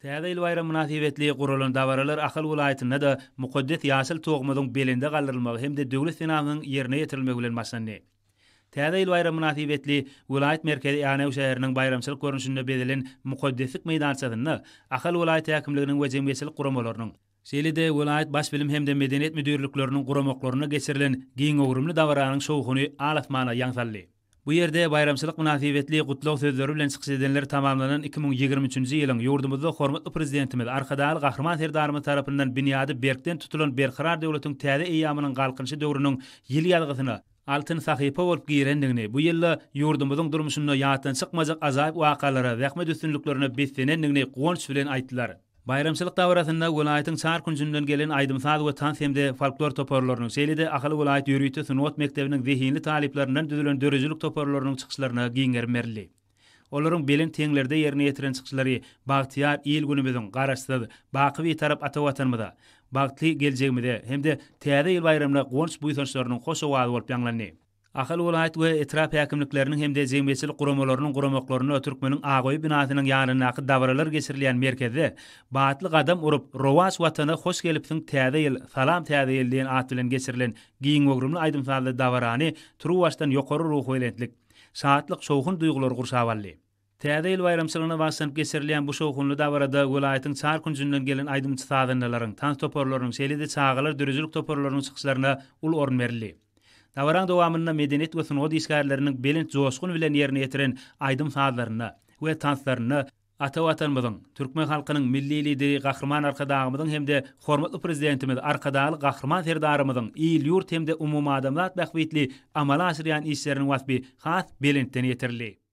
Täze ýyl baýramy mynasybetli guralan dabaralar Ahal welaýatynda-da mukaddes ýaşyl Tugumyzyň belende galdyrylmagy hem-de Döwlet senasynyň ýerine ýetirilmegi bilen başlandy. Täze ýyl baýramy mynasybetli welaýat merkezi Änew şäheriniň baýramçylyk görnüşinde bezelen mukaddeslik meýdançasynda Ahal welaýat häkimliginiň we jemgyýetçilik guramalarynyň, şeýle-de welaýat Baş bilim hem-de medeniýet müdirlikleriniň guramaklarynda geçirilen giňgöwrümli dabaranyň şowhuny al-asmana ýaň saldy. Bu ýerde baýramçylyk mynasybetli gutlag sözleri bilen çykyş edenler tamamlanan 2023-nji ýylyň ýurdumyzda hormatly Prezidentimiz Arkadagly Gahryman Serdarymyz tarapyndan binýady berkden tutulan Berkarar döwletiň täze eýýamynyň Galkynyşy döwrüniň ýyl ýazgysyna altyn sahypa bolup girendigini, bu ýylda ýurdumyzyň durmuşynda ýatdan çykmajak ajaýyp wakalara, zähmet üstünliklerine beslenendigini guwanç bilen aýtdylar. Baýramçylyk dabarasynda welaýatyň çar künjünden gelen aýdym-saz we tans hem-de folklor toparlarynyň, şeýle-de Ahal welaýat ýörite sungat mekdebiniň zehinli talyplaryndan düzülen döredijilik toparlarynyň çykyşlaryna giň gerim berildi. Olaryň belent heňlerde ýerine ýetiren çykyşlary bagtyýar il-günümiziň, Garaşsyz, baky Bitarap ata Watanymyza, bagtly geljegimize hem-de Täze ýyl baýramyna guwanç-buýsançlarynyň hoş owazy bolup ýaňlandy. Ahal welaýat we etrap häkimlikleriniň hem-de jemgyýetçilik guramalarynyň guramaklarynda Türkmeniň ak öýi binasynyň ýanyndaky dabaralar geçirilýän merkezde Batly gadam urup, rowaç Watana hoş gelipsiň Täze ýyl, salam Täze ýyl diýen at bilen geçirilen giňgöwrümli aýdym-sazly dabarany turuwbaşdan ýokary ruhubelentlik, şatlyk-şowhun duýgulary gurşap aldy. Täze ýyl baýramçylygyna bagyşlanyp geçirilýän bu şowhunly dabarada welaýatyň çar künjünden gelen aýdymçy-sazandalaryň, tans toparlarynyň, şeýle-de çagalar döredijilik toparlarynyň çykyşlaryna uly orun berildi. Dabaraň dowamynda medeniýet we sungat işgärleriniň belent joşgun bilen ýerine ýetiren aýdym-sazlarynda we tanslarynda ata Watanymyzyň, türkmen halkynyň Milli Lideri Gahryman Arkadagymyzyň hem-de hormatly Prezidentimiz Arkadagly Gahryman Serdarymyzyň il-ýurt hem-de umumadamzat bähbitli amala aşyrýan işleriniň waspy has belentden ýetirildi.